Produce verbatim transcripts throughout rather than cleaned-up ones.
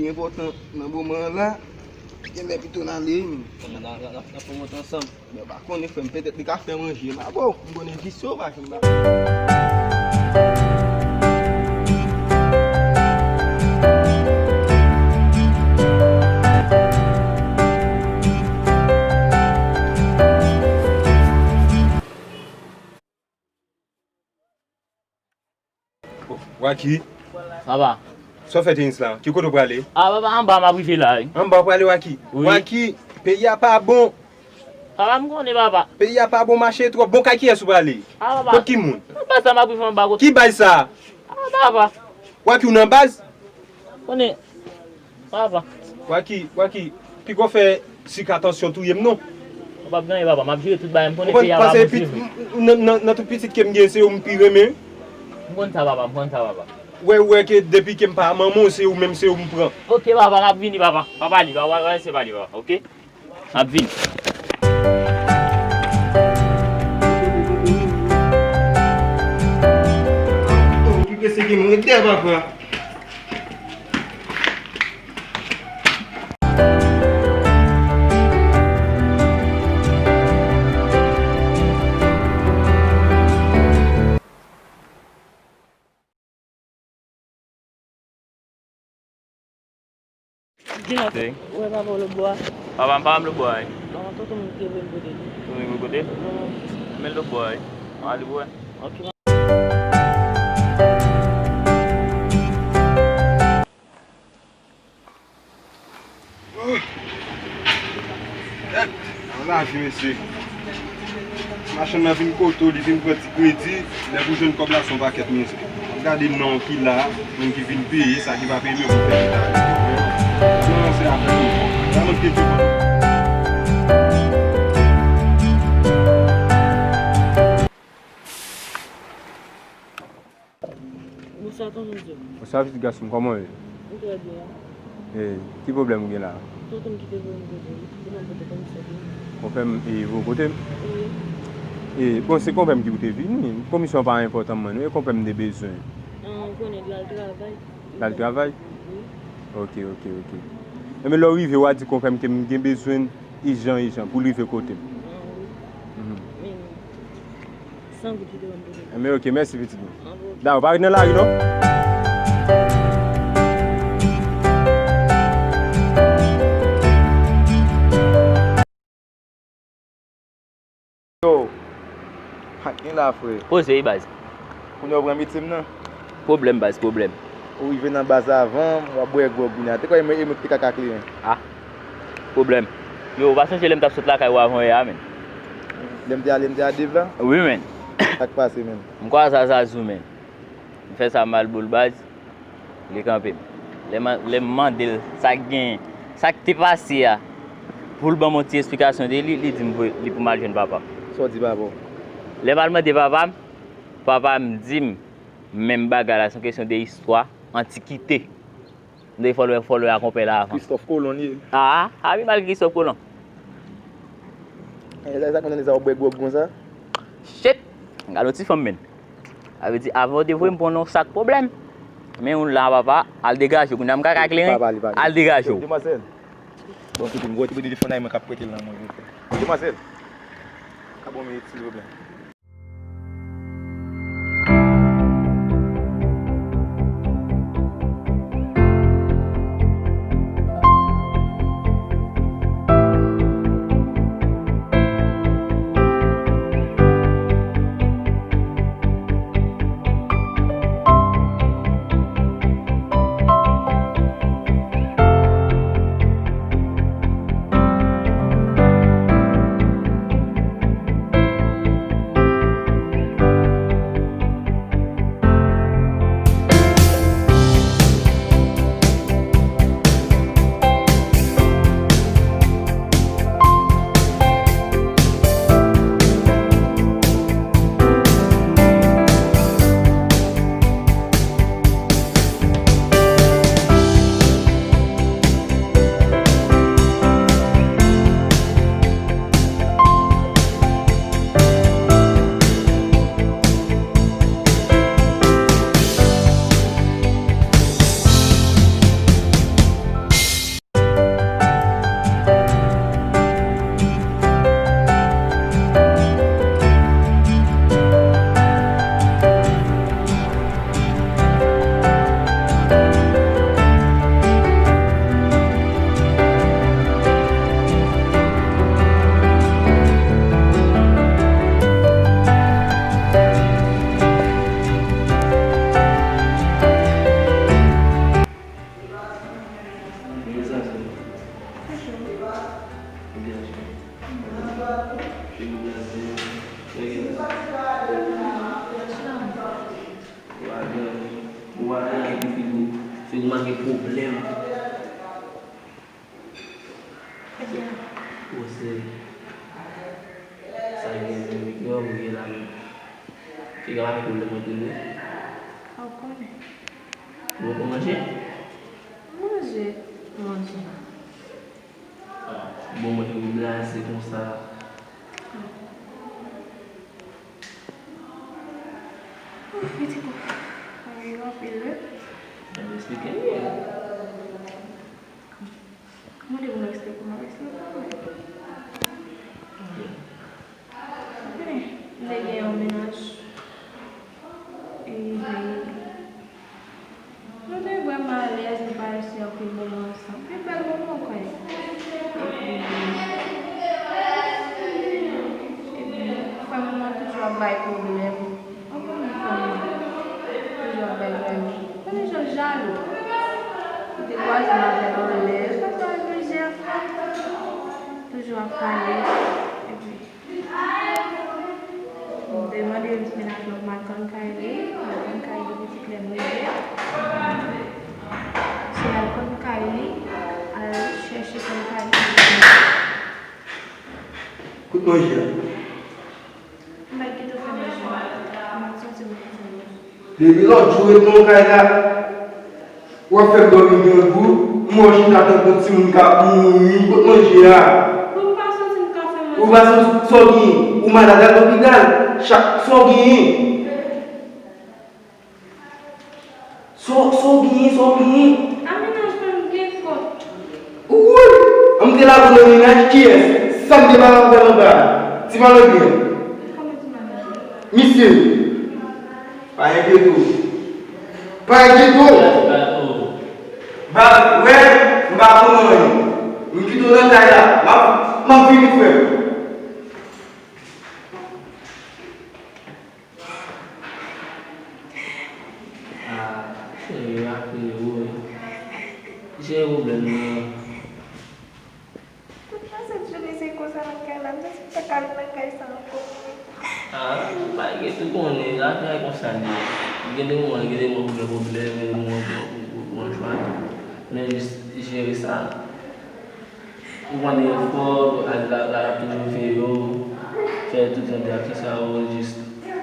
Li enpòtan nan moman an la, genlè pito n ale, men. N a, n a, n a, n a fè monte ansanm. Mwen pa konnen, frè m, petèt li ka fè manje. M a bon, m konnen visye w pa janm ba. Waki. Papa. Sa w fè tenis la? Ki kote w prale? A, papa, anba m ap rive la, wi. Anba w prale, Waki? Wi. Waki, peyi a pa bon. Papa, m konnen, papa. Peyi a pa bon, mache twòp. Bon, kay kiyès ou prale? A, papa. Kot ki moun? Anba sa m ap rive anba kot. Ki baz sa? A, papa. Waki, ou nan baz? Konnen. Papa. Waki, Waki, piga w fè sik a tansyon touye m non. Ou p ap gen anyen, papa. M ap jere tout bagay. M konnen peyi a pa bon. Paske nan, nan, nan tout pitit ke m gen, se ou m pi renmen. M konn sa, papa. M konn sa, papa. Wè, wè ke depi ke m pa manman w, se ou menm, se ou m pran. Oke, papa, m ap vini, papa. Papa li, papa, papa, se pa li, papa. Oke? M ap vini. Oh, m prese ke mwen dèyè papa. Dina, wè papa w lòtbò a. Papa m, papa m lòtbò a, wi. Bon, tonton m te voye m pote li. Tonton m voye pote? Bon. Men lòtbò a, wi. Mwen ale pou wè. Ok. Gèt, nan lavi, mesye. Machann nan vin kote w, li vin pran ti kredi, lè pou jwenn kòb la, se yon pakèt mizè. W ap gade non ki la, moun ki vin peye, sa ki pa peye, men pou peye. Non, se afè moun. Sa moun ki di. Bonswa, tonton Joe. Bonswa, pitit gason m, kòman w ye? M trè byen. E, ki pwoblèm ou gen la? Tonton m ki te voye m kote w, li di m al pote konmisyon vini. Konpè m, e, voye w kote m? Wi. E, bon, se konpè m ki pou te vini. Konmisyon pa enpòtan mwen, non, e konpè m te bezwen. An, ou konnen, l al travay. L al travay? Wi. Ok, ok, ok. Enben, lè w rive, w a di konpè m ke m gen bezwen l ijan, ijan, pou l rive kote m. An, wi. Mhm. Men, san goud ki te ban m pou li. Enben, ok, mèsi, pitit mwen. An, wi. Dakò, pa ret nan lari, non. Yo, pa t gen la, frè. Poze wi, baz. Kounye a w pran mete m nan? Pwoblèm, baz, pwoblèm. Ou rive nan baz avan m, w ap bwè gwòg kounye a. Te kwè e mwen, e mwen ki te kaka kleren. Ah, pwoblèm. Yo, ou pa sonje lè m t ap sot lakay ou avan yè a, menn? Lè m te ale, m te a Dave la? Wi, menn. Sa k pase, menn? M kwaze a Zazou, menn. M fè sa mal pou l, baz. Li kanpe m. Lè m, lè m mande l sa k genyen, sa k te pase a, pou l ban m yon ti esplikasyon de li, li di m pou, li pou m al jwenn papa m. Sa w di papa w? Lè m al mande papa m, papa m di m, menm bagay la, se yon kesyon de istwa, antikite. M te fòlowè, fòlowè a konpè la avan. Christophe Colomb li ye. Ah, ah, wi, malgre Christophe Colomb. E, sa, sa konn ane sa w bwè gwòg konsa? Shit! Gade yon ti fanm, menn. Sa vle di, avan w te voye m pran nan yon sak pwoblèm. Men ou la, papa, al degaje w. Kounye a m ka ka kleren. Al degaje w. Demwazèl. Bon, koute m, gwo, te pran telefòn la, e mwen k ap prete l nan men w. Demwazèl. Ka ban m yon minit, silvouplè. Ou byen, cheri? Cheri, ou byen, cheri? Ou byen? Ou pa gen, ou pa gen anyen pou figi w. Figi w pa gen pwoblèm. Ou se, sa gen menm ki wè ou ye la menm. Figi w pa gen pwoblèm antre nou. Ou konnen. Ou poko manje? Manje, manje. Ah, bon, mwen te blase konsa. Oh, pitit ou. Anvi anpil, wi. Mwen te eksplike m byen. Mande pou mwen eksplike, mwen eksplike mwen. Konnen, m te gen yon mennaj. E, nou te vrèman alèz, nou pase anpil moman ansanm. Pi bèl moman ankò. Epi, epi, frè m nan toujou ap bay pwoblèm. Ou konnen frè m nan toujou ap bay pwoblèm. Konnen jan l jalou. Ou te kwaze m avè l anlè. Sa fè plizyè fwa. Toujou ap pale. Epi, m te mande mennaj mwen pou m al tann kay li, m al tann kay li pitit lè m rive. Se al tann kay li, al chèche tann kay li. Kote manje a? M pa t gentan fè manje. M pa t santi m kontan. Depi lòt jou ret nan kay la, w ap fè m dòmi grangou, m wè w chita tankou timoun k ap mouri, kot manje a? Bon, m pa santi m ka fè manje. Ou pa santi sa w genyen? Ou malad, al lopital. Chak sa w genyen. Sa w, sa w genyen, sa w genyen. A mennaj pa m gen kont. Wouyy! An m te la pou nan mennaj kiyès? Sa m te pa ka fè anba a? Ti malere. Kòman ti malere? Misye. Pa enkyete w. Pa enkyete w. Ba, wè, m pa konn anyen. M kite w nan kay la. M ap, m ap vini, frè m. Ah, cheri, raple w, wi. Jere pwoblèm nan. Tout pase jounen se konsa nan kay la, m santi m pa ka al nan kay sa ankò. Ah, m pa gen tou konnen, lavi a konsa li ye. Gen de moman, gen de moman pou gen pwoblèm, gen de moman pou, pou, pou pran jwa tou. Men jis jere sa. Ou konn efò, al la, la, ap toujou veye w, fè tout jan de aksyon sa yo, jis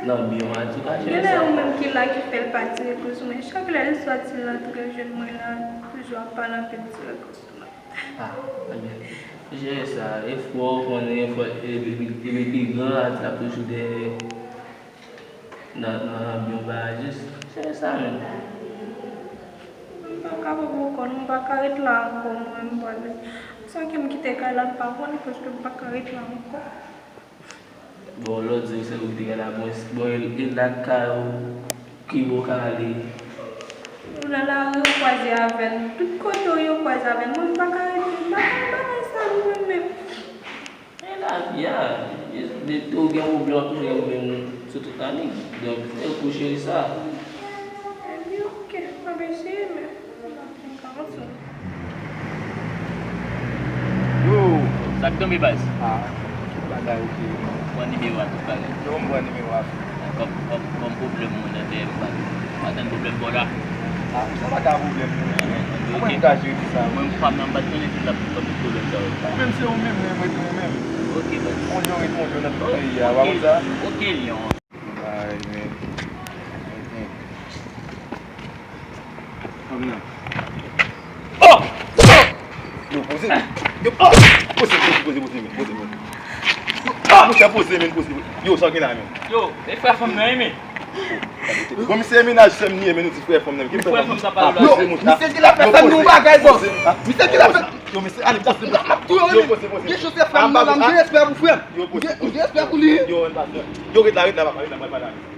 nan bi w, an tou ka jere sa. Genlè ou menm ki la ki fè l pa tire kou sou mwen. Chak lè l soti, l antre jwenn mwen la, toujou ap pale anpil, tire kou sou mwen. Ah, ebyen, jere sa, efò, ou konnen efò, epi, epi, epi pi gran, l ap toujou dèyè. Nan, nan, nan byen bagay jis. Se sa menm. M pa ka pran pou kò m, m pa ka ret la ankò, mwen, m pral. San ke m kite kay la, m pa konn, paske m pa ka ret la ankò. Bon, lòt jou, se ou ki te gen la, bon, bon, e, e dat kay ou, ki bò w ka ale? Ou nan lari, ou kwaze avè l. Tout kote w ye, ou kwaze avè l. Mwen, m pa ka ret, m pa ka bagay sa, mwen menm. Men lavi a, depi w gen pwoblèm, w ap toujou gen pwoblèm sou tout ane. Donk, se pou jere sa. Ebyen, oke, m ap eseye, men m pa ka ansanm. Yo! Sa k tonbe, baz? Ah, tout bagay oke. Pran nimewo a, tout bagay. Yo, m pran nimewo a. Kòm, kòm, kòm pwoblèm mwen nan tèyè m pa, pa tann pwoblèm bò la. Ah, sa pa ka pwoblèm pou mwen. Kòman m ka jere sa? Mwen, m pa m nan, m pa t konnen si l ap konn pwoblèm sa yo. Ou menm se ou menm, mwen ret mwen menm. Ok, baz. On jan ret on jan nan tout peyi a, w pa konn sa? Ok, Lyon. Bay, men. Kòm nan. Oh! Yo, poze. Yo, oh! Poze, poze, poze, poze, men, poze, men. Yo, oh! Monchè, poze, men, poze, men. Yo, sa gen la, men. Yo, e frè fanm nan, men. Bon, misye e mennaj sè m li ye, men nou di frè fanm nan. Frè fanm sa pa la. Yo, misye ki la fè sa, nou bagay, bòs. Misye ki la fè. Yo, misye, ale, poze, poze. M ap touye w, men. Yo, poze, poze. Gen chans se frè m nan, m gen respè pou frè m. Yo, poze, poze. M gen respè pou li. Yo, yo, ret la, ret la, papa, ret la, papa, ret la.